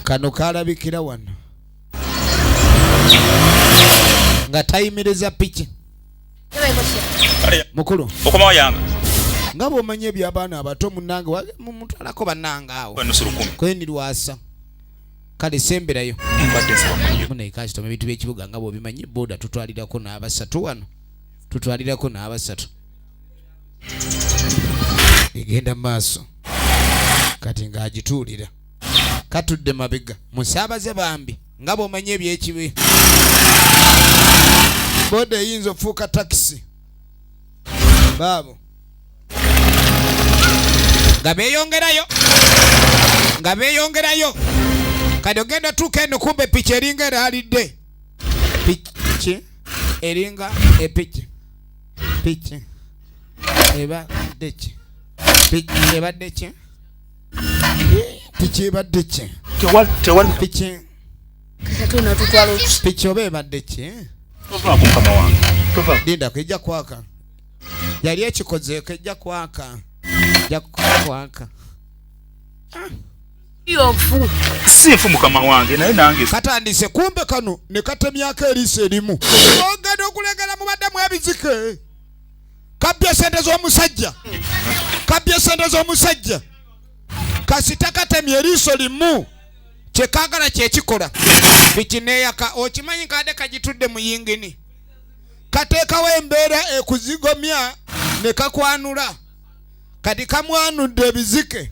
Kano kalabikira wano nga tayimiriza piki. Mukulu okomawo yanga nga bw'omanyi eby'abaana abato munnange mumutwalako bannange awo kweni lwasa kale semberayo munaye kasitoma ebintu by'ekibuga nga bw'obimanyi boda tutwalirako n'abasatu wano tutwalirako n'abasatu egenda mu maaso kati ng'agituulira katudde mabega musaabaze bambi nga bw'omanyi ebyekibi boda eyinza okufuuka takisi baabo nga beeyongerayo nga beeyongerayo kati ogenda tuuka eno kumbe piki eringa eraalidde piki eringa epiki piki ebadde ki piki ebadde ki piki ebadde ki piki piki oba ebadde ki linda ejja kwaka yali ekikozeeko ejja kwaka ejja kwaka si nfu mukama wange naye nange katandise kumbe kano ne katemyako eriiso erimu ogenda okulengera mubaddemu ebizike kabbye sente z'omusajja kabbye sente z'omusajja kasita katemye eriiso limu kyekagala kyekikola bikineyaka okimanyi kade kagitudde mu yingini kateekawo embeera ekuzigomya ne kakwanula kati kamwanudde ebizike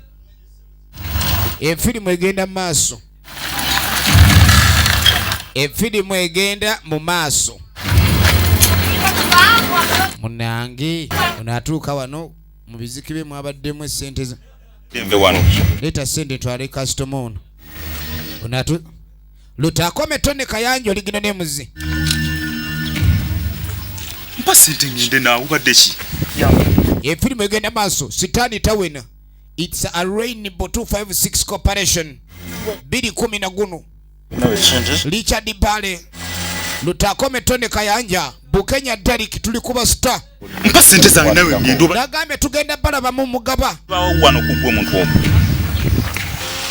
efirimu egenda mu maaso efirimu egenda mu maaso munange ono atuuka wano mu biziki bye mwabaddemu esente ze leeta sente ntwale kasitoma ono ono atu lutakome tone kayanja oligino nemuzi mpa sente ngende naawe obadde ki efirimu egenda maaso sitaani tawena its a rainbow 256 corporation 2 guno Richard Bale Lutakome Tony Kayanja Bukenya Derrick tuli kuba star mpa sente zange nawe ngende nagambye tugenda balaba mu mugaba wano kugwa omuntu omu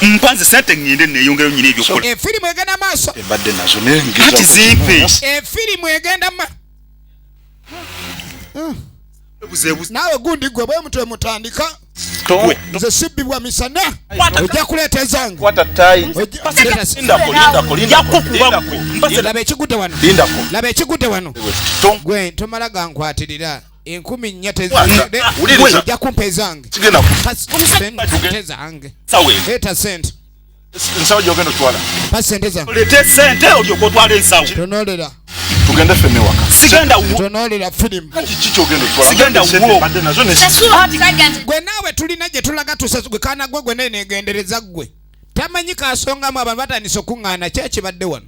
mpa nze sente ngende neyongerayo nyina ebyokukola efirimu egenda maaso embadde nazo naye kati zimpe efirimu egenda ma naawe gundi gwe bwe mutwe mutandika nze sibbibwa misana ojja kuleeta ezange laba ekigudde wano laba ekigudde wano gwe tomala gankwatirira 4,000 ojja kumpa ezange zange leeta sente ensawo gyogenda otwala pa sente zange olete sente olyoka otwala ensawo tonolera tugende ffenna ewaka sigenda wo tonolera firimu kiki kyogenda otwala Sigenda wo. badde nazo ne gwe naawe tulina gye tulaga tusasu gwe kaana gwe gwe nenegendereza gwe tamanyi kasongamu abantu batandise okuŋŋaana ki ekibadde wano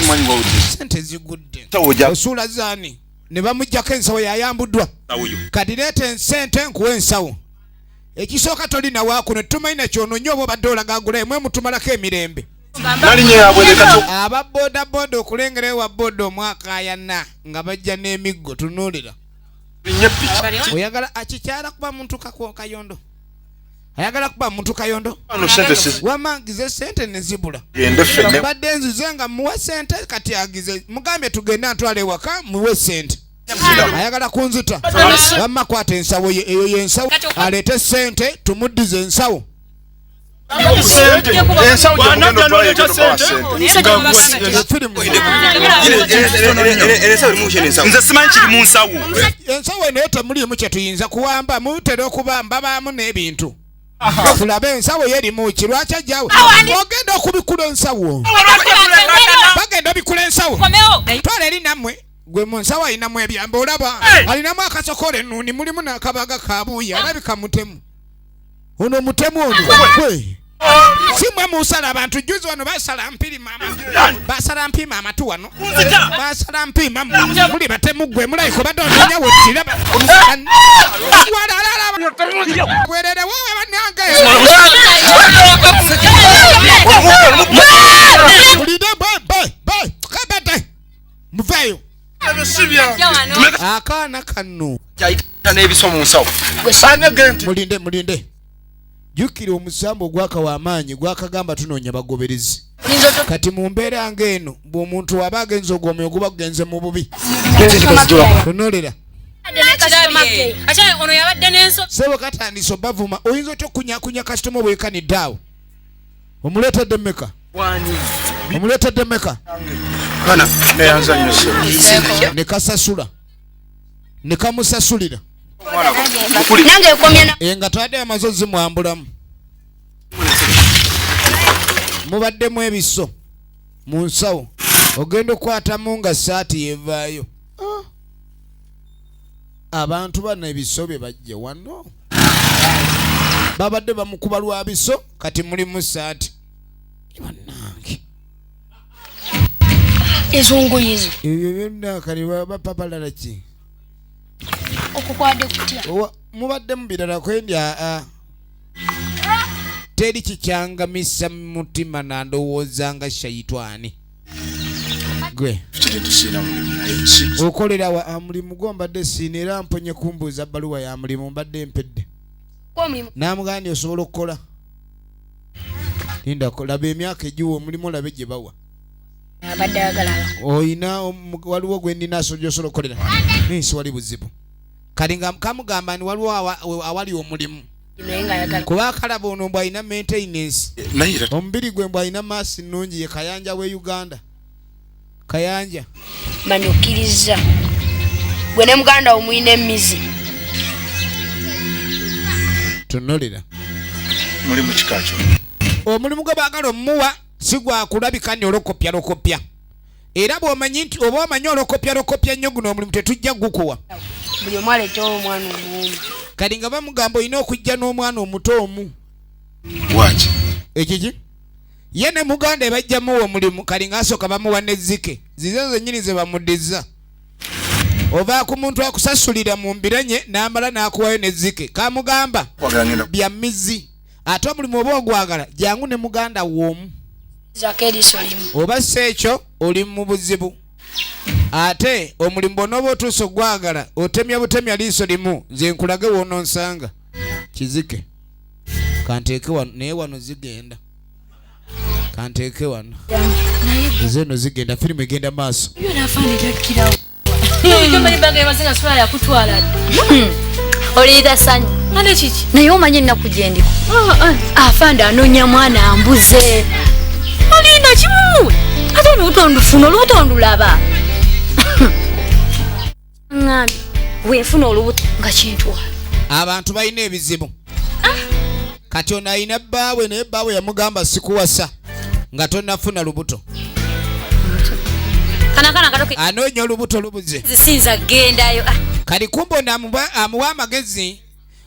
simanyi wawulire sente zigudde Ensawo gya- osuula zaani ne bamuggyako ensawo yayambuddwa kati leeta ensente nkuwa ensawo ekisooka tolina waakuno tumanyi nakyono nnyo oba obadde olaga agula emwe mutumalako emirembe nalinnya yabwereka aba bodaboda okulengera ewa boda omwaka ayana nga bajja n'emiggo tunuulira linnya piki oyagala akikyala kuba muntu kayondo ayagala kuba muntu kayondo ano sente si wamangize sente nezibula gende ffenna badde nzize nga muwe sente kati agize mugambye tugende antwale ewaka muwe sente ayagala kunzita wamma kwata ensawo ye eyo yensawo aleete sente tumuddize ensawo ensawo gyemugenda otwala yegenda okubawa sente Efirimu nze simanyi kiri mu nsawo ensawo eno yo temuliimu kyetuyinza kuwamba mutera okubamba baamu n'ebintu tulabe ensawo yo erimu ki lwaki ajjawo ogenda okubikula ensawo bagenda obikula ensawo twala eri nammwe gwe mu nsawo alinamu ebyamba olaba alinamu akasokola ennuuni mulimu n'akabaga kabuuyi alabika mutemu ono mutemu ono gwe si mwe musala abantu juzi wano basala mpirima basala mpima amatu wano basala mpima muli batemu gwe mulayiko badde onoonya wettira bwerere wowe bannange mulinde kabete muveeyo akaana kano n'ebiso mu nsawo mulinde mulinde Jjukira omusambu ogwakawa amaanyi gwakagamba tunoonya bagoberezi. Kati mu mbeera ng'eno bw'omuntu aba agenze ogwo omwoyo guba gugenze mu bubi. Tunulira. Sebo katandise obavuma oyinza otya okunyakunya kasitoma obwekanidde awo? Omuleetedde mmeka? Omuleetedde mmeka? Ne kasasula ne kamusasulira nga twadde amaze ozimwambulamu mubaddemu ebiso mu nsawo ogenda okukwatamu nga saati yevaayo. Ah. Abantu bano ebiso bye bajja wano babadde bamukuba lwa biso kati mulimu saati bannange ezo ngoye zo ebyo byonna kati bapapalala ki okukwade kutya mubaddemu birala kwendi aa teri kikyangamisa mutima nandowooza nga shayitwani gwe okolera wa mulimu gwo mbadde siina era mponye kumbuuza bbaluwa ya mulimu mbadde mpedde namugamba nti osobola okukola lindako laba emyaka egiwa omulimu olabe gye bawa oyina waliwo gwe nnina osobola okukolera naye siwali buzibu kati nga kamugamba nti waliwo awali omulimu kuba akalaba ono mbu alina maintenance omubiri gwe mbu alina maasi nnungi ye Kayanja we Uganda Kayanja manyi okkiriza gwe ne muganda wo mulina emizi tunulira mulimu kikakyo omulimu gwe baagala omuwa si gwakulabika ni olokopya lokopya era bw'omanyi nti oba omanyi olokopya lokopya nnyo guno omulimu tetujja gukuwa buli omu aleeta omwana omuomu kati nga bamugamba olina okujja n'omwana omuto omu waki ekiki ye ne muganda ebajja muwa omulimu kali ng'asooka bamuwa n'ezzike zize zennyini ze bamudizza ova ku muntu akusasulira mu mbiranye n'amala n'akuwayo n'ezzike kamugamba bya mizzi ate omulimu oba ogwagala jangu ne muganda w'omu oba si ekyo oli mu buzibu ate omulimu bw'onooba otuuse ogwagala otemya butemya liiso limu nze nkulage w'onoonsanga kizike kanteeke wano naye wano zigenda kanteeke wano ezo eno zigenda firimu egenda maaso oliyita sanyu naye omanyi ennaku gyendiko afande anoonya mwana ambuze olinda kimu ate olubuto ndufuna olubuto ndulaba ngambye wenfuna olubuto nga kintwala abantu balina ebizibu kati ono alina bbaawe naye bbaawe yamugamba sikuwasa nga tonafuna lubuto anoonya olubuto lubuze zisinza gendayo kati kumbe ono amuwa amagezi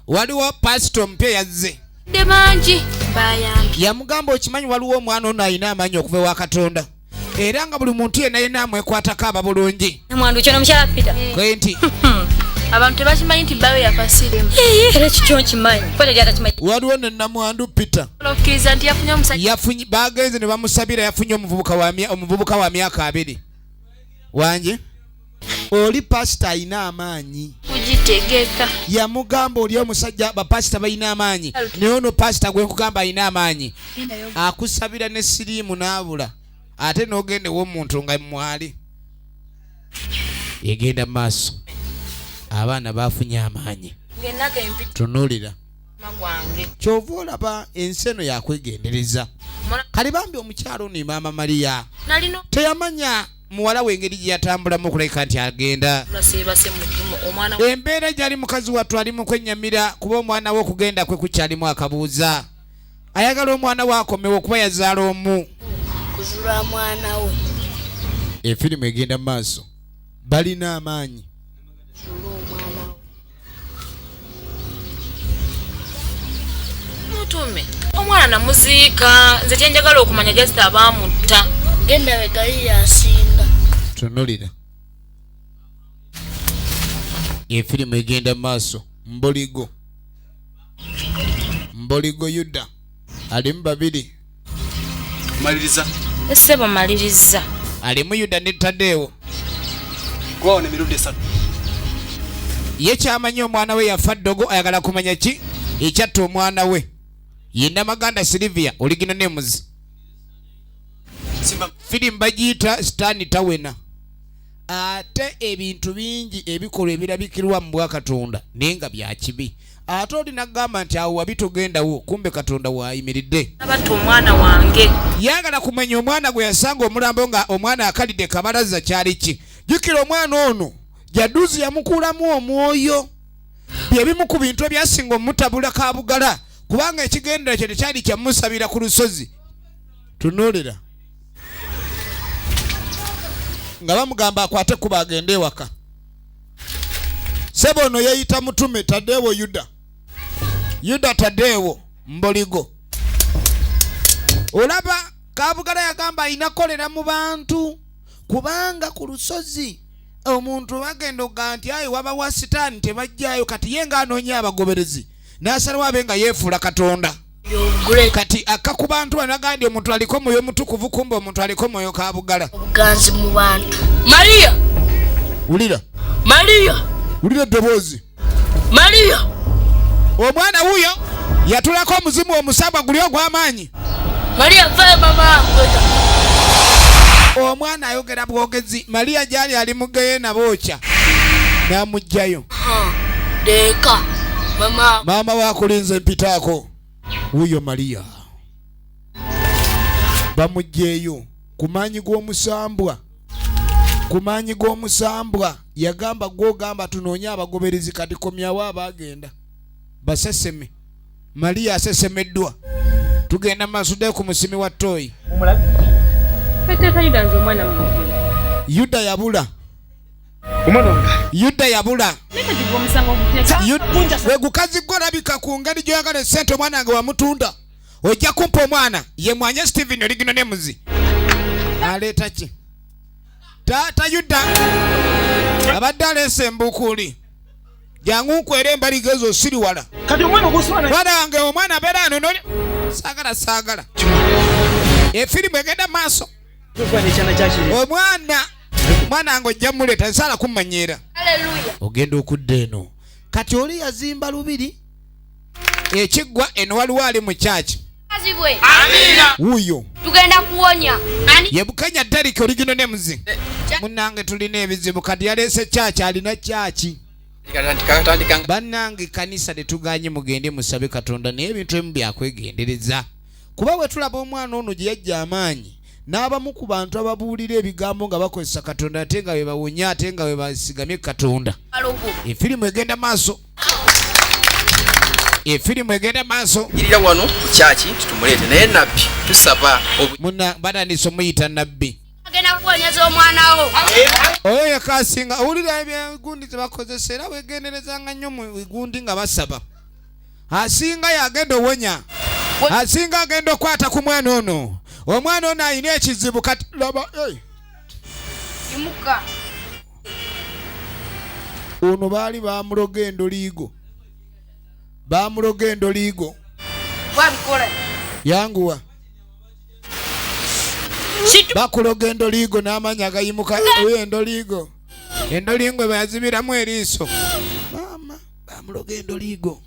waliwo pasita omupya yazze mangi yamugamba okimanyi waliwo omwana ono alina amaanyi okuva ewa Katonda era nga buli muntu yenna yenna amwekwatako aba bulungi namwandu kyo nomukyala Peter kwe nti abantu tebakimanyi nti bbawe yafa sirimu era ekikyo nkimanyi waliwo ne namwandu Peter okkiriza nti yafunye omusajja yafunye bagenze ne bamusabira yafunye omuvubuka wa myaka 2 wanje oli pasita alina amaanyi kugitegeka yamugamba oli omusajja bapasita balina amaanyi naye ono pasita gwe nkugamba alina amaanyi akusabira ne siriimu n'abula ate n'ogenda ew'omuntu nga mwali egenda mu maaso abaana bafunye amaanyi tunuulira kyova olaba ensi eno yakwegendereza kali bambi omukyalo ono maama Maria teyamanya muwala w'engeri gye yatambulamu okulabika nti agenda embeera gyali mukazi wattu ali mu kwennyamira kuba omwana we okugenda kwe kukyalimu akabuuza ayagala omwana we akomewo okuba yazaala omu kuzula mwana we efirimu egenda mu maaso balina amaanyi mutume omwana namuziika nze kyenjagala okumanya just abaamutta genda wegali yasinga tunulira efirimu egenda mu maaso mboligo mboligo Yuda alimu babiri maliriza essebo maliriza alimu Yuda ne Tadeewo gwawo emirundi esatu ye kyamanyi omwana we yafa ddogo ayagala kumanya ki ekyatta omwana we. Ye Namaganda Silivia Original Names. Firimu bagiyita Sitaani Tawena. Ate ebintu bingi ebikolwa ebirabikirwa mu bwakatonda naye nga bya kibi. Ate oli n'agamba nti awo wabi togendawo, kumbe Katonda waayimiridde. Abatta omwana wange. Yagala kumanya omwana gwe yasanga omulambo nga omwana akalidde kabalaza kyali ki. Jjukira omwana ono Jaduzi yamukuulamu omwoyo. Bye bimu ku bintu ebyasinga omutabula Kabugala, kubanga ekigendera kye tekyali kyamusabira ku lusozi. Tunuulira nga bamugamba akwate kuba agende ewaka. Sebo ono yeeyita mutume Tadeewo Yuda. Yuda Tadeewo Mboligo. Olaba Kabugala yagamba alina kukolera mu bantu kubanga ku lusozi omuntu bagenda okugaa nti ayi waba wa sitaani tebajjayo. Kati ye ng'anoonya abagoberezi n'asalawo abe nga yeefuula Katonda. Kati akka ku bantu bano agambye omuntu aliko mwoyo mutukuvu, kumbe omuntu aliko mwoyo Kabugala. Obuganzi mu bantu. Maria! Wulira. Maria! Wulira eddoboozi. Maria! Omwana wuuyo yatulako omuzimu omusambwa guli ogw'amaanyi. Maria, vayo mama akweta. Omwana ayogera bwogezi. Maria gy'ali ali mu geyeena bookya n'amuggyayo. Deeka mama. Maama wakulinze mpitaako. Wuuyo Maria bamuggyeeyo ku maanyi g'omusambwa. Ku maanyi g'omusambwa yagamba gw'ogamba tunoonye abagoberezi, kati komyawo abaagenda baseseme. Maria asesemeddwa. Tugenda maaso dde ku musimi wa ttooyi. Yuda yabula. Yuda yabula. We gukazi gwo olabika ku ngeri gy'oyagala essente omwana wange wamutunda. Ojja kumpa omwana. Ye mwanye Steven Original Names. Aleeta ki? Taata Yuda abadde aleese embukuuli. Jangu nkwere embaliga ezo siri wala. Kati omwana ogw'osula Mwana wange omwana abeera ano noli. Saagala saagala. Efirimu egenda maaso. Omwana mwana wange ojja muleeta nsaala kummanyiira. Hallelujah. Ogenda okudda eno. Kati oli yazimba lubiri ekiggwa eno waliwo ali mu kyaki. Amina. Wuuyo. Tugenda kuwonya. Ani? Ye Bukenya Derrick Original Names. Munnange tulina ebizibu kati yaleese kyaki alina kyaki. Bannange kanisa tetuganye mugende musabe Katonda naye ebintu ebimu byakwegendereza. Kuba bwe tulaba omwana ono gye yajja amaanyi n'abamu ku bantu ababuulira ebigambo nga bakozesa Katonda ate nga bwe bawonya ate nga bwe basigamye Katonda. Efirimu egenda maaso. Efirimu egenda maaso. Yirira wano ku kyaki tumuleete naye nabbi tusaba Muna batandise omuyita nabbi. Agenda kuwonyeza omwana wo. Oyo yakasinga owulira ebyegundi ze bakozesa era weegenderezanga nnyo mu gundi nga basaba. Asinga yagenda owonya. Asinga agenda okwata ku mwana ono. Omwana ono alina ekizibu kati laba. Hey. Yimuka. Ono baali bamuloga endoliigo. Bamuloga endoliigo. Wabikola. Yanguwa. Bakuloga endoliigo n'amaanyi agayimuka. Oyo endoliigo. Endoliigo bayazibiramu eriiso. Maama bamuloga endoliigo.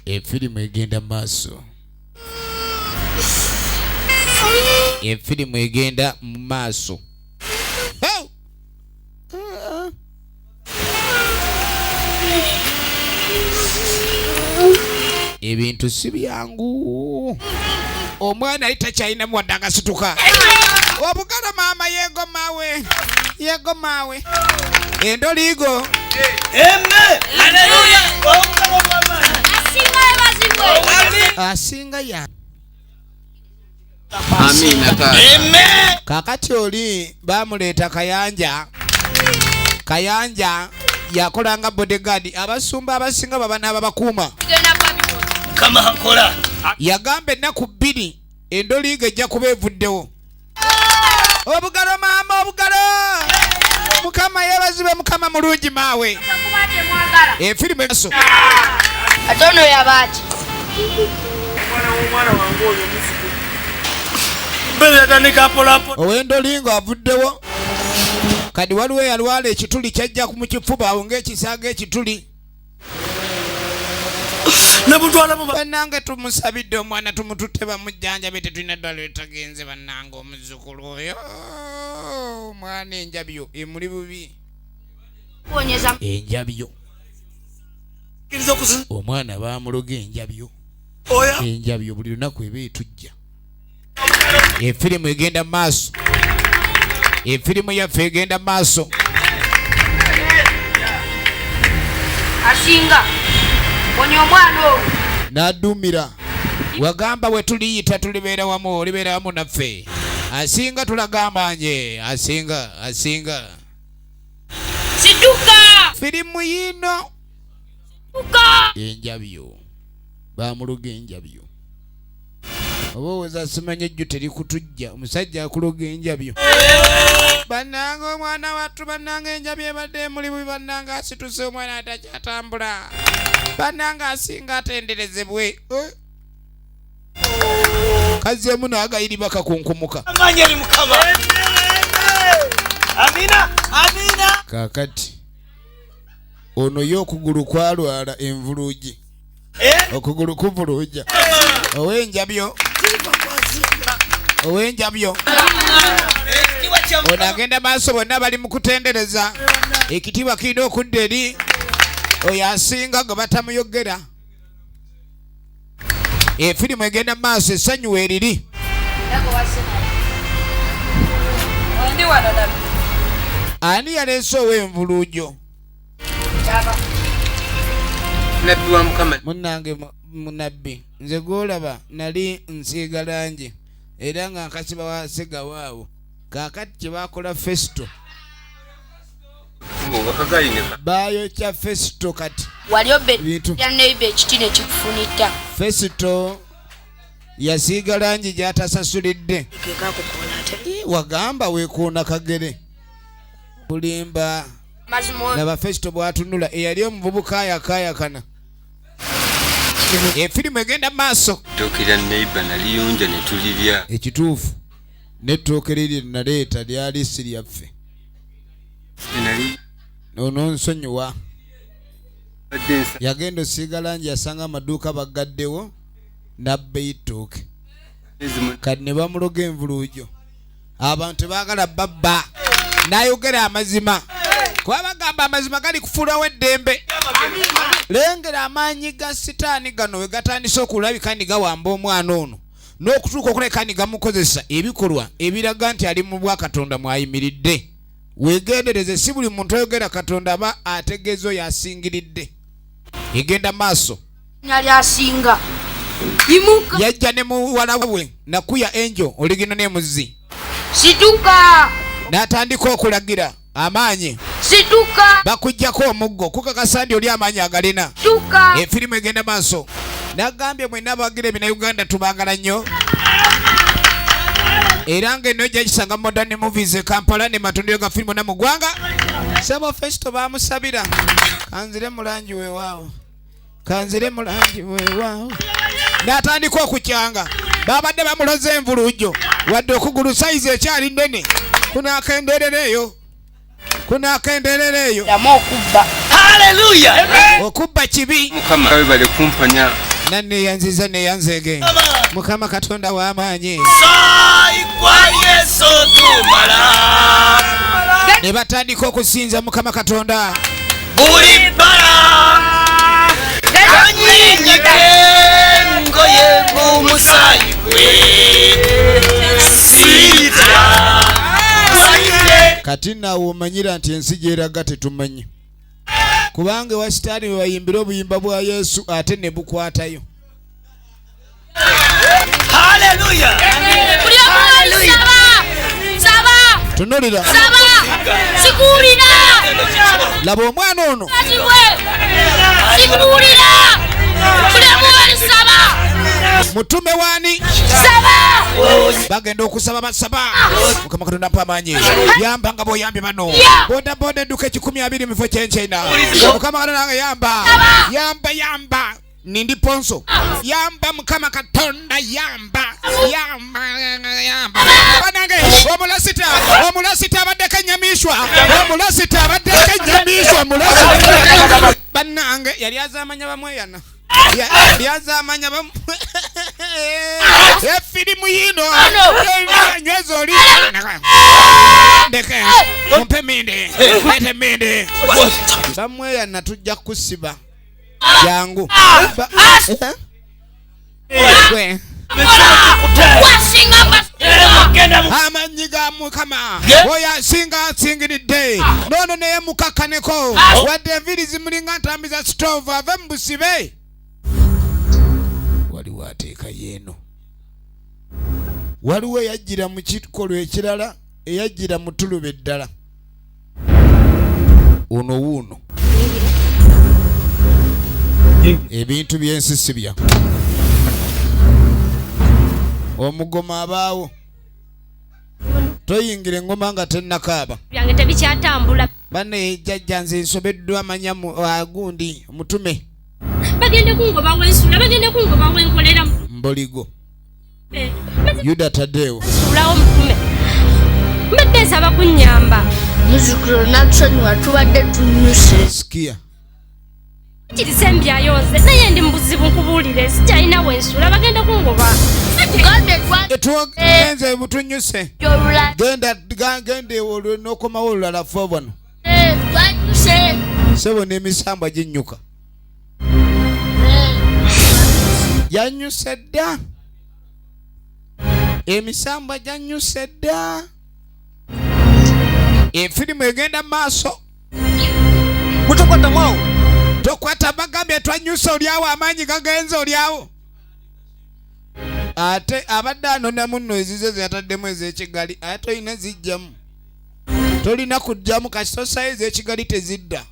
Efirimu egenda maaso. Efirimu egenda mu maaso. Ebintu si byangu. Omwana ali takyalinamu wadde akasituka. Obugalo maama yeegomawe. Yeegomawe. Endoliigo. Amen. Hallelujah. Asinga Asinga ya. Amina taata. Kakati oli bamuleeta Kayanja. Kayanja yakolanga bodyguard. Abasumba abasinga baba n'ababakuuma. Kama akola. Yagamba ennaku bbiri endoliigo ejja kuba evuddewo. Obugalo maama obugalo. Mukama yeebazibwe Mukama mulungi maawe. Efirimu eso. Ate ono yabaaki. Ow'endolingo avuddewo. Kati waliwo eyalwala ekituli kyajja mu kifuba awo ng'ekisaaga ekituli. Bannange tumusabidde omwana tumututte bamujjanjabe, tetulina ddwaliro tagenze. Bannange omuzzukulu oyo omwana enjabyo emuli bubi. Enjabyo omwana bamuloga enjabyo. Enjabyo buli lunaku eba etujja. Efirimu egenda maaso, efirimu yaffe egenda maaso. Asinga onya omwana owo n'adumira wagamba we tuliyita tulibeera wamu, olibeera wamu naffe. Asinga tulagamba nje asinga asinga situka firimu yino tuka enjabyo bamuloga enjabyo. Oba oweza simanyi ejju terikutujja, omusajja akuloga enjabyo. Bannange omwana wattu, bannange enjabyo ebadde emuli bubi. Bannange asituse omwana atakyatambula. Bannange asinga atenderezebwe. Kazzeemu n'agayiriba kakunkumuka. Amina, amina. Kaakati ono ye okugulu kwalwala envulugi, okugulu kuvuluja ow'enjabyo, ow'enjabyo ono agenda maaso. Bonna bali mu kutendereza, ekitiibwa kirina okudda eri oyo asinga gwe batamuyogera. Efirimu egenda maaso, essanyu weeriri. Ani yaleese ow'envuluujo? Nabbi wa Mukama. Munnange munabbi, nze gwolaba nali nsiiga langi era nga nkasiba wasigawaawo. Kaakati kye baakola Fesito, baayokya Fesito. Kati wali bintu obya neiba ekiti ne kikufunita. Fesito yasiiga langi gy'atasasulidde. Wagamba weekuuna kagere bulimba. Mazima. Laba Fesito bw'atunula eyali omuvubuka ayakaayakana. Efirimu egenda maaso. Ettooke lya neiba naliyonja ne tulirya. Ekituufu n'ettooke liri naleeta lyali si lyaffe. Nali Ono nsonyiwa. badde nsa Yagenda osiiga langi, yasanga amaduuka baggaddewo, n'abba ettooke. ezimu. Kati ne bamuloga envuluujo, abantu tebaagala babba n'ayogera amazima, kuba bagamba amazima gali kufuulawo eddembe. Lengera amaanyi ga sitaani gano we gatandise okulabika ni gawamba omwana ono n'okutuuka okulabika ni gamukozesa ebikolwa ebiraga nti ali mu bwakatonda mwayimiridde. Weegendereze, si buli muntu ayogera Katonda aba ategeeza oyo asingiridde. Egenda maaso. Nali asinga imuka. Yajja ne muwala we nakuya enjo oligino n'emuzzi. Situka. N'atandika okulagira amaanyi. Situka. Bakuggyako omuggo kukakasa nti oli amaanyi agalina. Situka. Efirimu egenda maaso. Nagambye mwenna abawagira ebina Uganda tubaagala nnyo, era nga eno ojja gisanga Modern Movies e Kampala ne matundiro ga firimu na mu ggwanga. Sebo Festo bamusabira. Kanzire mulangi weewaawo, kanzire mulangi weewaawo. N'atandika okukyanga, babadde bamuloze envulujjo, wadde okugulu sayizi ekyali nnene. Kunaakenderera eyo, kunaakenderera eyo. Ddamu okubba. Haleluya. Okubba kibi. Mukama webale kumponya. Naneeyanziza, neeyanzeege Mukama Katonda w'amaanyi. Sayi kwa Yesu tumala. Ne batandika okusinza Mukama Katonda. Buli bbala kanyinyike ngoye mu musayi gwe sita. Kati naawe omanyira nti ensi gyeraga tetumanyi, kubanga ewa sitaani we bayimbira obuyimba bwa Yesu ate ne bukwatayo. Haleluya. Buli omu wali saba saba. Tunulira. Saba sikuwulira. Laba omwana ono. Kazibwe sikuwulira. Buli omu wali saba. Mutume waani? Saba. Bagenda okusaba, basaba, Mukama Katonda mpa amaanyi, yamba nga bw'oyambye bano boda boda edduka 20 mu kifo kyenkyena. Mukama Katonda nange yamba, yamba, yamba, nindi ponso, yamba Mukama Katonda, yamba, yamba, yamba. Banange omulasita, omulasita abaddeko enyamiishwa, omulasita abaddeko enyamiishwa, omulasita. Bannange yali azaamanya bamweyana. Yali azaamanya bamu efirimu yino nyweza oli ndeke mumpe minde lete minde bamweyana tujja kusiba jangu. Gwe amanyi ga Mukama oyo asinga asingiridde noono naye mukakkaneko wadde enviiri zimulinga ntambi za sitoovu ave mu busibe. Waliwo ateeka yeeno, waliwo eyajjira mu kikolwa ekirala, eyajjira mu ttuluba eddala. Ono wuuno ebintu by'ensi si bya omugoma abaawo. Toyingira engoma nga tennakaaba. Byange tebikyatambula. Banne jjajja nze nsobeddwa amanya agundi omutume. Bagende kungoba wensula, bagende kungoba wenkolera. Mboligo. Yuda Tadeo. Nsulawo mutume. Mbadde nsaba kunnyamba. Muzzukulu natusonyiwa tubadde tunyuse. Sikia. Kirisembyayo nze naye ndi mu buzibu nkubuulire sikyalina wensula bagenda kungoba. Tugenze butunyuse. Genda gende olwo n'okomawo olulala ffe wano. Ssebo n'emisambwa ginnyuka. Gyanyuse dda. Emisambwa gyanyuse dda. Efirimu egenda mu maaso. Mutokwata mwawo. Tokwata bagambye twanyuse olyawo amaanyi gagenze olyawo. Ate abadde anona munno ezize zeyataddemu ez'ekigali ate olina zijjamu. Tolina kujjamu kasita sayizi ez'ekigali tezidda.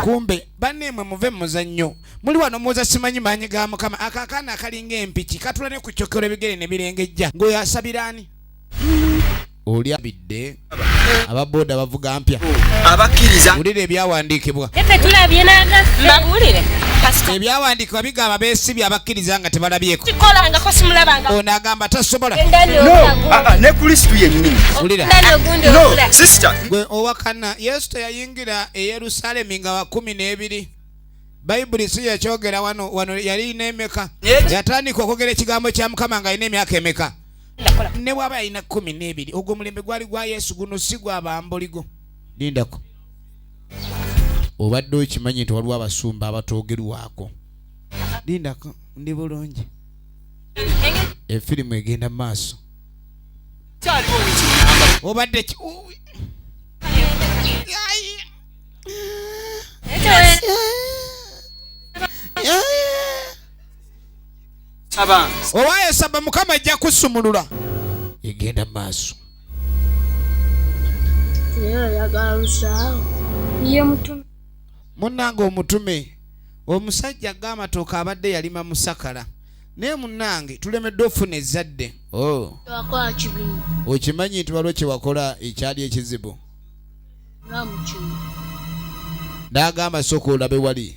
Kumbe bannemwe muve mu muzannyo. Muli wano muwoza simanyi maanyi ga Mukama. Ako akaana akalinga empiki katula ne ku kyokero ebigere ne birengejja. Ng'oyo asabira ani? Oli abidde ababoda bavuga mpya. Abakkiriza. Wulira ebyawandiikibwa. Effe tulabye n'agaffe. Mbabuulire. Ebyawandiikibwa bigamba beesibye abakkiriza nga tebalabyeko. Kikolangako simulabanga. Ono agamba tasobola. No, ne Kristo yennyini. Wulira. No, sister. Gwe owakana Yesu teyayingira e Yerusaalemi nga wa 12. Bayibuli si yakyogera wano, wano yali n'emeka. Yatandika okwogera ekigambo kya Mukama nga alina emyaka emeka. Ne bw'aba yalina 12, ogwo omulembe gwali gwa Yesu, guno si gwa bamboligo. Lindako. Obadde okimanyi nti waliwo abasumba abatoogerwako. Lindako, ndi bulungi. Efirimu egenda mu maaso. Obadde ki? Owaayo saba Mukama ajja kusumulula. Egenda mu maaso. Munnange omutume omusajja ag'amatooke abadde yalima musakala. Naye munnange tulemeddwa ofuna ezzadde. Okimanyi nti waliwo kye wakola ekyali ekizibu. N'agamba sooka olabe wali.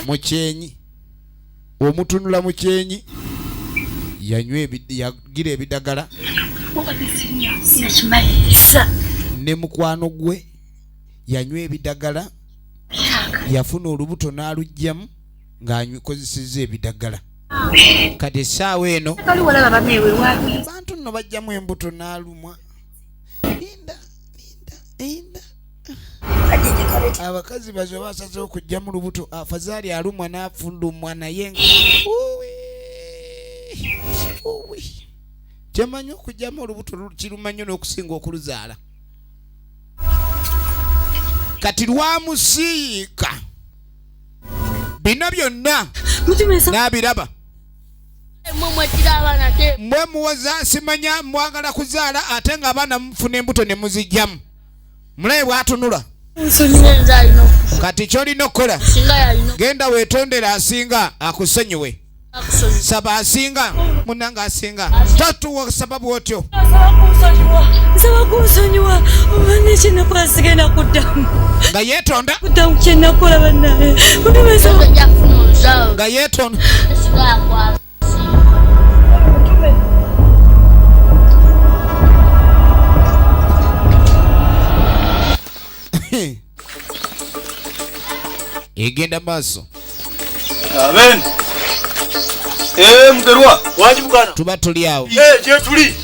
Mu kyenyi. Omutunula mu kyenyi. Yanywa yagira ebidagala. Ne mukwano gwe yanywa ebidagala. Yafuna olubuto n'aluggyamu ng'akozesezza ebidagala. Kati essaawa eno bantu nno bajjamu embuto n'alumwa. Linda, linda, linda. Abakazi bazo basazeewo okuggyamu lubuto. Afazaali alumwa n'afulumwa naye kyemanyi okuggyamu olubuto kiruma nnyo n'okusinga okuluzaala. Kati lwamusiika bino byonna n'abiraba. Mwe muwoza simanya mwagala kuzaala ate ng'abaana mufuna embuto ne muzijjamu. Mulabe bw'atunula. Kati ky'olina okukola, genda weetondere asinga akusonyiwe. Saba asinga, munnange asinga. Tatuwa sababu otyo. Nsaba kunsonyiwa, oba kyenakola sigenda kuddamu. Nga yeetonda. Kuddamu kyenakola bannaye. Nga yeetonda. Egenda maaso. Amen. Eh, Mugerwa, wangi muganda. Tuba tuli awo. Eh, gye tuli.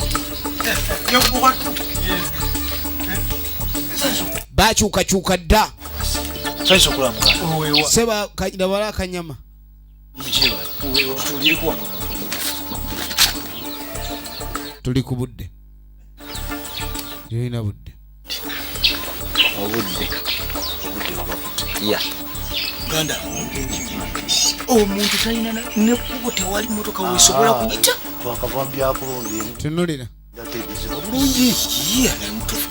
Bakyukakyuka dda. Seba kanyama akanyama. Tuli ku budde. Tulina budde. Obudde. Obudde buba. Uganda omuntu talina nekkubo tewali mmotoka weesobola kuyita. Twakava mu byakulonda. Tunulira. Ndategeezebwa bulungi. Iya naye mutuufu.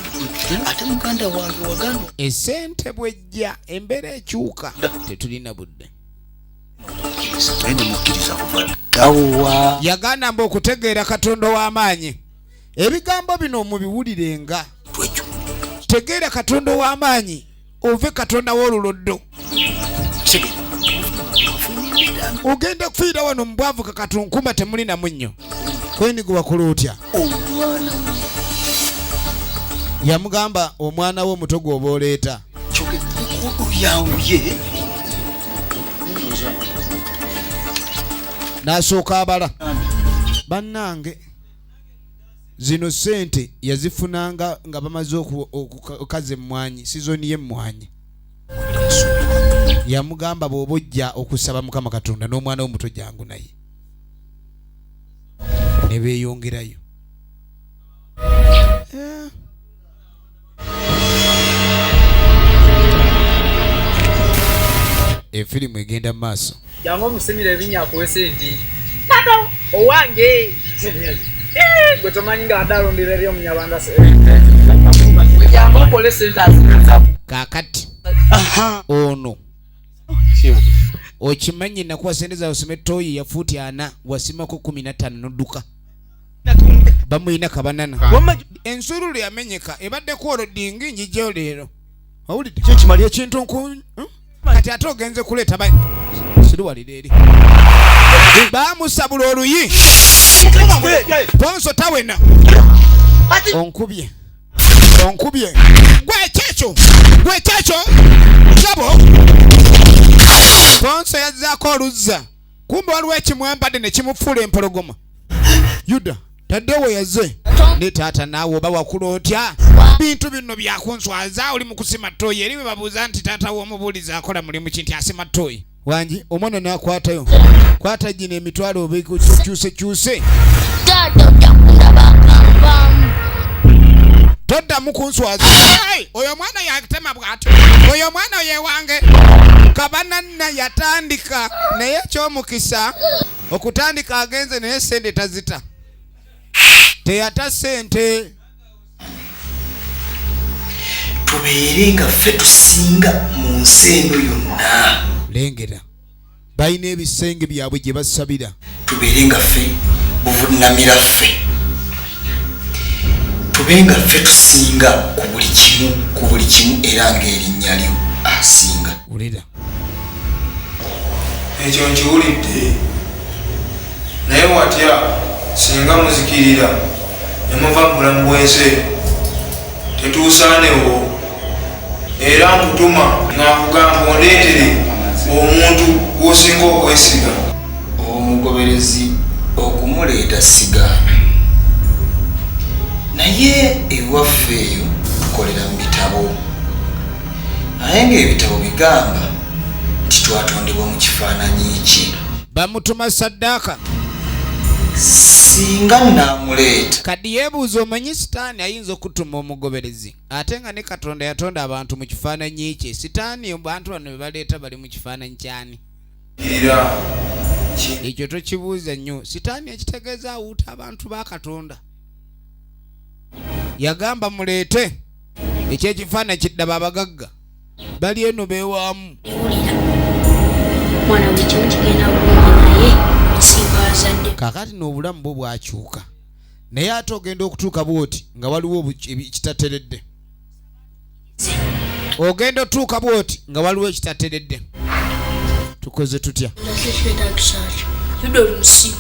Ate muganda wange waganda. Esente bwejja embeera ekyuka. Tetulina budde. Yaganda mbu okutegeera Katonda ow'amaanyi. Ebigambo bino mubiwulirenga. Tegeera Katonda ow'amaanyi ove Katonda w'oluloddo. Ogenda kufiira wano mu bwavu kakatunkuma temulina munnyo. Kweni gwe wakola otya? Yamugamba omwana we omuto gw'oba oleeta. N'asooka abala. Bannange zino ssente yazifunanga nga bamaze okukaza emmwanyi, sizoni y'emmwanyi. Yamugamba bw'oba ojja okusaba Mukama Katonda n'omwana w'omuto jangu naye. Ne beeyongerayo. Efirimu egenda mu maaso. Jangu omusimire ebinnya akuwe ssente. Taata owange. Gwe tomanyi nga adde alondera eri omunyarwanda. Jangu okole ssente azinazaku. Kaakati ono okimanyi nakuwa ssente zawe osome ttooyi ya fuuti 4 wasimako 15 n'odduka. Bamuyina kabanana. Ensululu yamenyeka ebaddeko olwo dingi njijjeyo leero. Owulidde? Ekintu kati ate ogenze kuleeta siruwalira eri. Baamusabula oluyi. Ponso tawena. Onkubye. Onkubye. Gwe kyekyo. Gwe kyekyo. Sabo. Ponso yazzaako oluzza. Kumbe waliwo ekimwambadde ne kimufuula empologoma. Yuda tadde we yazze. Ne taata naawe oba wakula otya? Bintu bino byakunswaza oli mu kusima ttooyi. Eri bwe babuuza nti taata w'omubuulizi akola mulimu ki nti asima ttooyi. Wangi omwana n'akwatayo. Kwata gino emitwalo oba kyuse kyuse. Taata ojja kundaba akanvaamu. Toddamu kunswaza. Oyo omwana yatema bw'atyo. Oyo omwana ye wange. Kabananna yatandika naye eky'omukisa okutandika agenze naye ssente tazita. Teyata ssente. Tubeere nga ffe tusinga mu nsi eno yonna. Lengera balina ebisenge byabwe gye basabira. Tubeere nga ffe buvunnamira ffe. Tube nga ffe tusinga ku buli kimu, ku buli kimu era ng'erinnya lyo asinga. Wulira. Ekyo nkiwulidde. Naye watya singa muzikirira ne muva mu bulamu bw'ensi tetuusaanewo. Era nkutuma nga nkugamba ondeetere omuntu gw'osinga okwesiga. Omugoberezi okumuleeta sigaana. Naye ewaffe eyo tukolera mu bitabo. Naye ng'ebitabo bigamba nti twatondebwa mu kifaananyi kye. Bamutuma saddaaka. Singa naamuleeta. Kadi yeebuuza omanyi Sitaani ayinza okutuma omugoberezi ate nga ne Katonda yatonda abantu mu kifaananyi kye. Sitaani abantu bano be baleeta bali mu kifaananyi ky'ani? Ekyo tokibuuza nnyo. Sitaani ekitegeeza awuuta abantu ba Katonda. Yagamba muleete ekyekifaananyi kiddaba abagagga bali eno beewaamu. Mwana buli kimu kigenda bulungi naye nsinga bazadde. Kaakati n'obulamu bwo bwakyuka. Naye ate ogenda okutuuka bw'oti nga waliwo ekitateredde. Ogenda otuuka bw'oti nga waliwo ekitateredde. Tukoze tutya? Yuda oli musiru.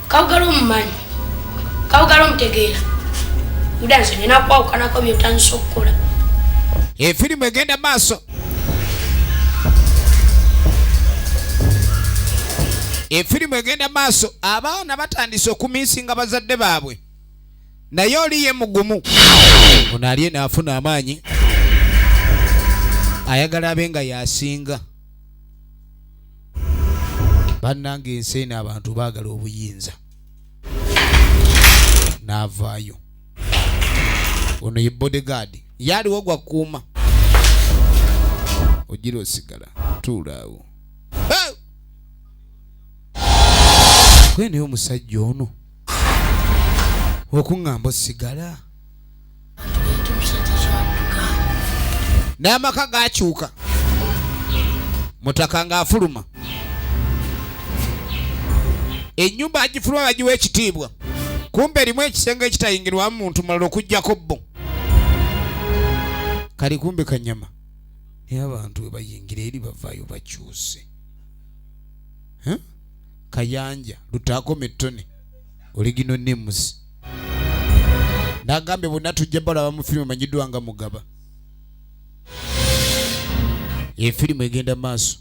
Kawugala omumanyi. Kawugala omutegeera. Yuda nze nina kwawukanako by'otandise okukola. Efirimu egenda maaso. Efirimu egenda maaso, abaana batandise okumiisinga bazadde baabwe, naye oli ye mugumu. Ono ali eno afuna amaanyi, ayagala abe nga yasinga. Bannange ensi eno abantu baagala obuyinza. N'avaayo. Ono ye bodyguard, yaliwo gwakuuma. Ogira osigala tuulaawo. Gwe naye omusajja ono okuŋŋamba osigala. N'amaka gakyuka, mutaka ng'afuluma ennyumba agifuluma bagiwa ekitiibwa, kumbe erimu ekisenge ekitayingirwamu muntu mulala okuggyako bo. Kali kumbe kanyama, naye abantu we bayingira eri bavaayo bakyuse. Kayanja lutaako mittone oligino nemusi nagambye bonna tujja balaba mu firimu emanyiddwa nga Mugaba. Efirimu egenda maaso,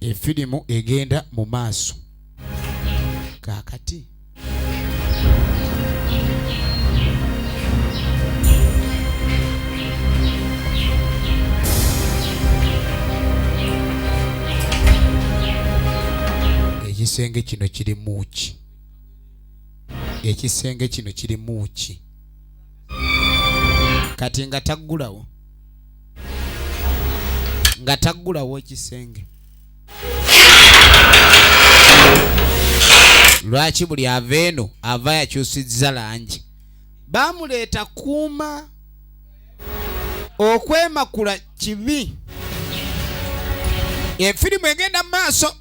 efirimu egenda mu maaso. Kaakati ekisenge kino kirimu ki? Ekisenge kino kirimu ki? Kati nga taggulawo, nga taggulawo ekisenge. Lwaki buli ava eno ava yakyusizza langi? Bamuleeta kuuma okwemakula kibi. Efirimu egenda mu maaso,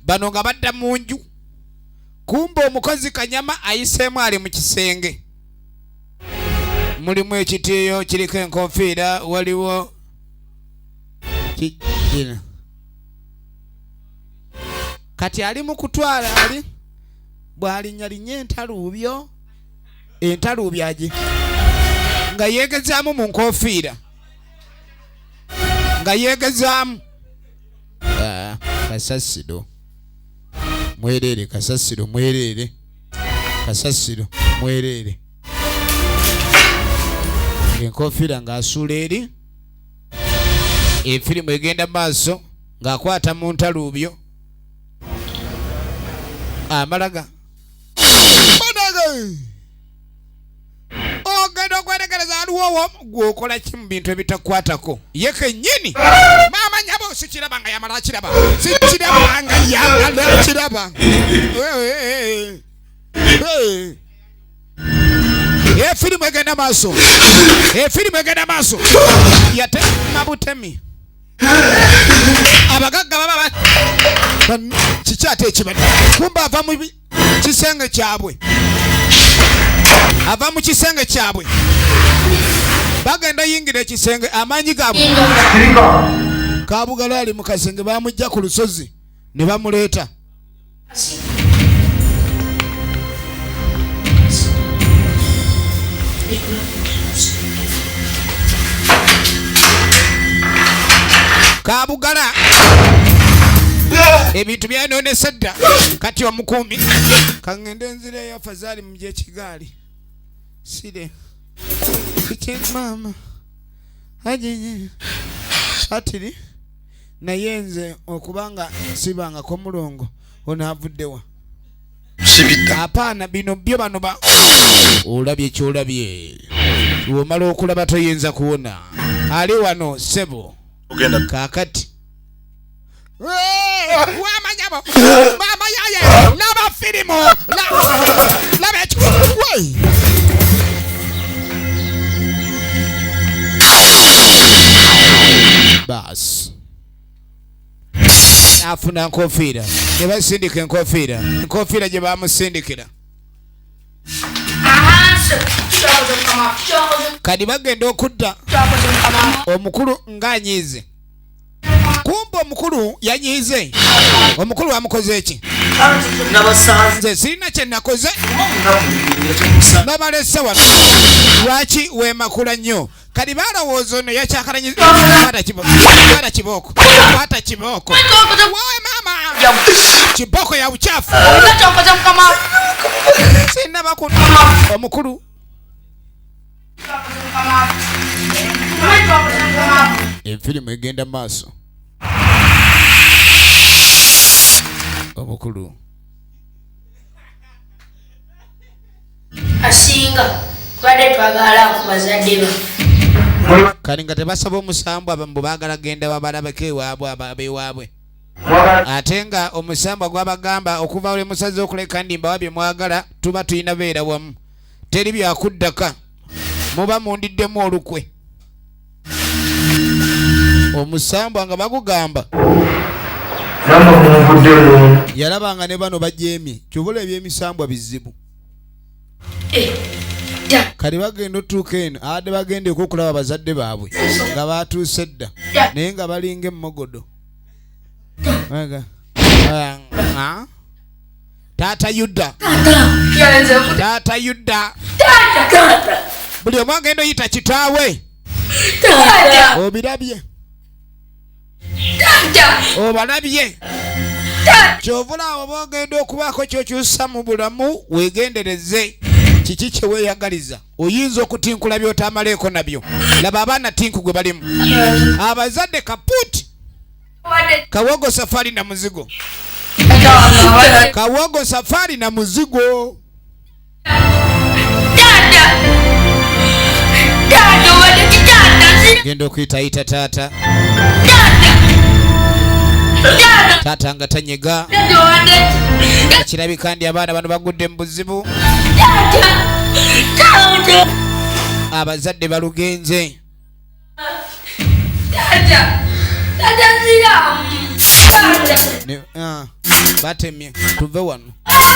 bano nga badda mu nju, kumbe omukozi kanyama ayiseemu ali mu kisenge, mulimu ekitiiyo kiriko enkofiira, waliwo kino. Kati ali mu kutwala, ali bw'alinyalinnya entaluubyo, entaluubyo agi nga yeegezaamu mu nkofiira, nga yeegezaamu. Kasasiro mwereere, kasasiro mwereere, kasasiro mwereere. Enkofiira ng'asuula eri. Efirimu egenda maaso ng'akwata mu ntaluubyo, amalaga banaga ogenda okwetegereza aliwo gwokola ki mu bintu ebitakwatako ye kennyini. Maama nyabo sikiraba nga yamala akiraba, sikiraba nga yamala akiraba. Efirimu egenda maaso, efirimu egenda maaso. Yatema butemi. Abagagga baba kiki ate ekibadde? Kumbe ava mu kisenge kyabwe, ava mu kisenge kyabwe, bagenda yingira ekisenge, amaanyi gaabwe. Kabugala ali mu kasenge, bamujja ku lusozi ne bamuleeta. Kabugala ebintu byanonese dda. Kati omukuumi kaŋŋende nzireyo fazaali mu gyekigaali sire kiki maama ajenye atiri, naye nze okubanga sibangako mulongo ono avuddewa apaana bino byo bano ba olabye kyolabye, womala okulaba toyinza kuwona. Ali wano ssebo kaakati wamanyabo mama yaye laba firimu laba ekyo. Baasi afuna nkofiira ne basindika enkofiira, enkofiira gye bamusindikira. Kati bagenda okudda omukulu ng'anyiize, kumbe omukulu yanyiize. Omukulu amukoze eki? Nze sirina kye nakoze, nabalese wano. Lwaki weemakula nnyo? Kati balowooza ono yakyakalanyikwata kibooko, kwata kibooko. Wowe maama, kibooko ya bucaafu. Sinaba ku omukulu. Efirimu egenda maaso. Omukulu asinga tubadde twagala ku bazadde baffe. Kati nga tebasaba omusambwa mbu baagala genda babalabeko ewaabwe abeewaabwe, ate nga omusambwa gwabagamba okuva lwe musaze okuleka ndi mbawa bye mwagala, tuba tulina beera wamu, teri byakuddaka, muba mundiddemu olukwe. Omusambwa nga bagugamba yalabanga ne bano bajeemye, ky'obola ebyemisambwa bizibu. Kati bagenda otuuka eno, abadde bagenda okulaba bazadde baabwe nga batuuse dda, naye nga balinga emmogodo. Taata Yuda, taata Yuda, buli omu agenda oyita kitaawe. Obirabye, obalabye. Kyovula awo bogenda okubaako kyokyusa mu bulamu, weegendereze kiki kye weeyagaliza. Oyinza okutinkula by'otamaleeko nabyo. Laba abaana tinku gwe balimu, abazadde kaputi. Kawogo safari na muzigo, kawogo safari na muzigo. Genda okuyitayita taata, taata nga tanyega. Kirabika ndi abaana bano bagudde mu buzibu, abazadde balugenze. Batemye, tuve wano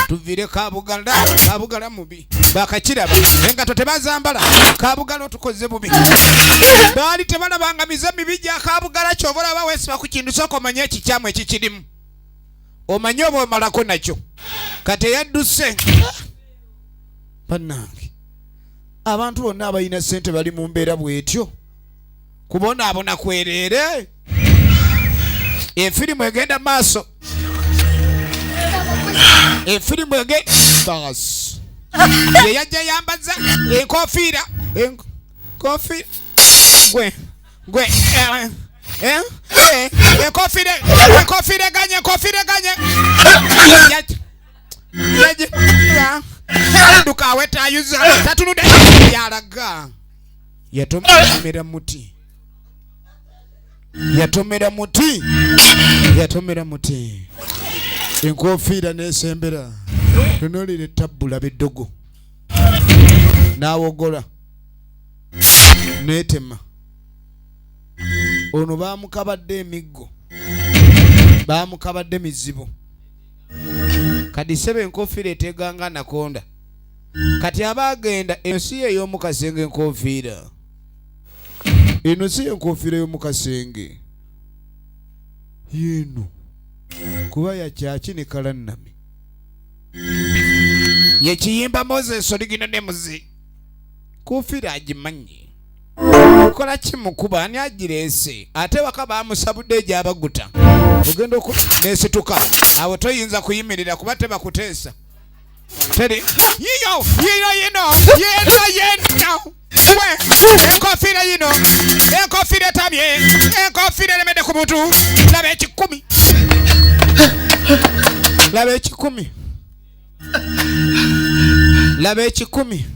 tuvire Kabugala. Kabugala mubi, bakakiraba engato tebazambala. Kabugala otukoze bubi, baali tebalabanga mize mibi gya Kabugala. Kyova olaba weesiba ku kintu, sooka omanye ekikyamu ekikirimu, omanye oba omalako nakyo. Kati eyadduse bannange, abantu bonna abalina ssente bali mu mbeera bw'etyo, kubonaabona kwereere. Efirimu egenda maaso, efirimu egenda basi. Ye yajja yambaza enkofiira, enkofiira gwe gwe enkofiira, enkofiira eganye, enkofiira eganye. Adduka aweta ayuza tatunudde yalaga. Yatomera muti, yatomera muti, yatomera muti. Enkofiira nesembera, tunuulira ettabbula b'eddogo n'awogola n'etema. Ono baamukabadde emiggo, baamukabadde mizibu. Kati ssebo enkofiira eteganga anakonda. Kati aba agenda ensi ye ey'omu kasenge. Enkofiira eno si enkofiira y'omu kasenge yeno, kuba yakyaki ne kalannami ye Kiyimba Moses oligino ne muzi kofiira agimanyi kola kimukuba ani agireese, ate waka bamusabudde egyabaguta. Ogenda nesituka awo toyinza kuyimirira kuba tebakuteesa. Teri yiyo yiyo yino yino yino we enkofiira yino, enkofiira etamye, enkofiira eremedde ku muntu. Laba ekikumi, laba ekikumi, laba ekikumi.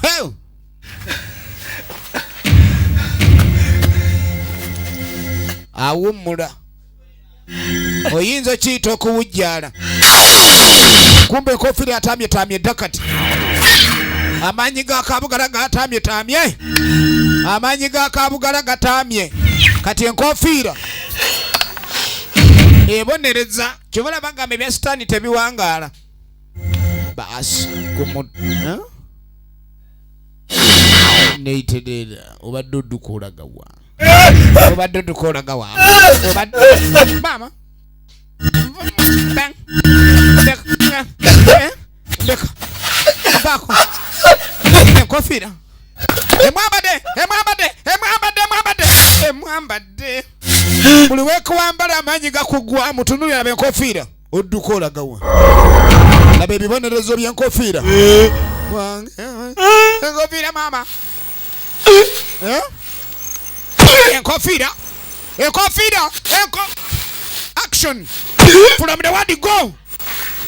Hey! Awummula, oyinza okiyita okuwujjaala, kumbe enkofiira atamye tamye dda. Kati amaanyi ga Kabugala gatamye tamye, amaanyi ga Kabugala gatamye. Kati enkofiira ebonereza. Kyobola bagamba ebya sitaani tebiwangaala. Baasi kumu eh? Neitereera obadde odduka olagawa, obadde odduka olagawa, obadde maama. Bang. Ndeka. Eh? Ndeka. Vaako. Enkofiira emwambadde, emwambadde, emwambadde, emwambadde, emwambadde. Buli weekuwambala amaanyi gakugwa. Mutunulira, laba enkofiira, odduka olagawa? Laba ebibonerezo by'enkofiira. Wange, enkofiira maama. Eh? Enkofiira, enkofiira, enko action from the word go,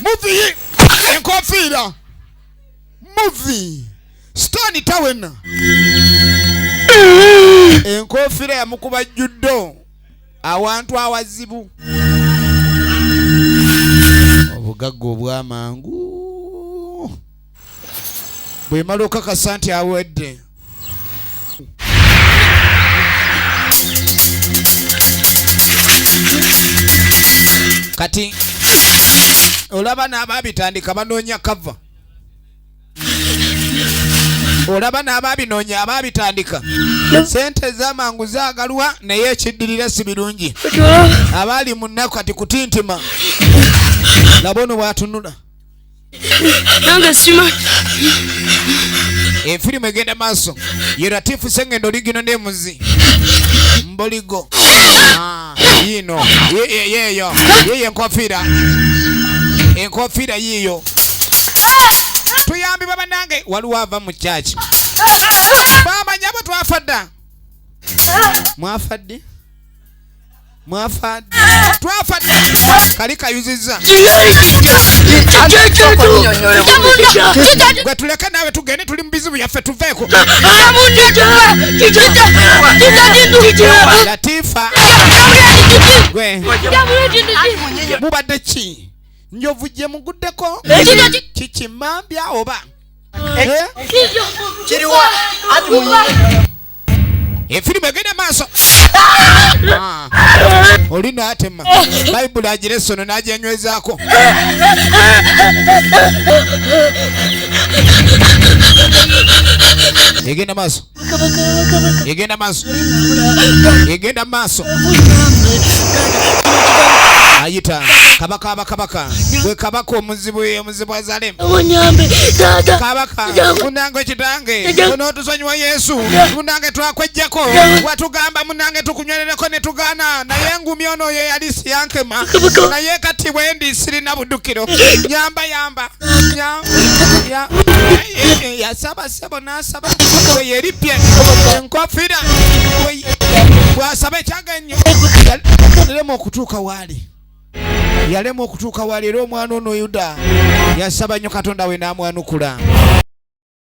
movie enkofiira, movie stani tawena. Enkofiira yamukuba jjuddo awantu awazibu. Obugagga obwamangu bwemala okakasa nti awedde. Kati olaba n'abaabitandika banoonya kava, olaba n'abaabinoonya abaabitandika. Sente ez'amangu zaagalwa, naye ekiddirira si birungi. Abaali mu nnaku kati kutintima. Laba ono bw'atunula. Nange simanyi. Efirimu egenda maaso. Ye Latifu Sengendo ligino nemuzi mboligo. Ah, yiino yeeyo, yeyo enkofiira, enkofiira yiiyo. Tuyambibwa bannange. Waliwo ava mu kyaki bamanyabo. Twafa dda, mwafa ddi? Mwafa dda, twafa dda. Kali kayuzizza. Gwe tuleke naawe tugende, tuli mu bizibu yaffe, tuveeko. Latifa gwe mubadde ki? Njovu gye muguddeko kikimambya oba? Eh? Efirimu egenda maaso. Ah. Oli n'atema bayibuli agira essono n'agyenywezaako. Egenda maaso, egenda maaso, egenda maaso. Ayita kabaka, abakabaka, gwe kabaka omuzibu, omuzibu azalemu. Kabaka munange, kitange, onootusonyiwa. Yesu munange, twakwejjako, watugamba munange tukunywerereko ne tugaana, naye engumi ono ye yali siyankema, naye kati bwendi sirina buddukiro. Nyamba, yamba. Yasaba sebo n'asaba bwe yeripye enkofira bw'asaba ekyaga ennyo. Yalema okutuuka waali, yalema okutuuka waali. Era omwana ono Yuda yasaba nnyo, Katonda we n'amwanukula.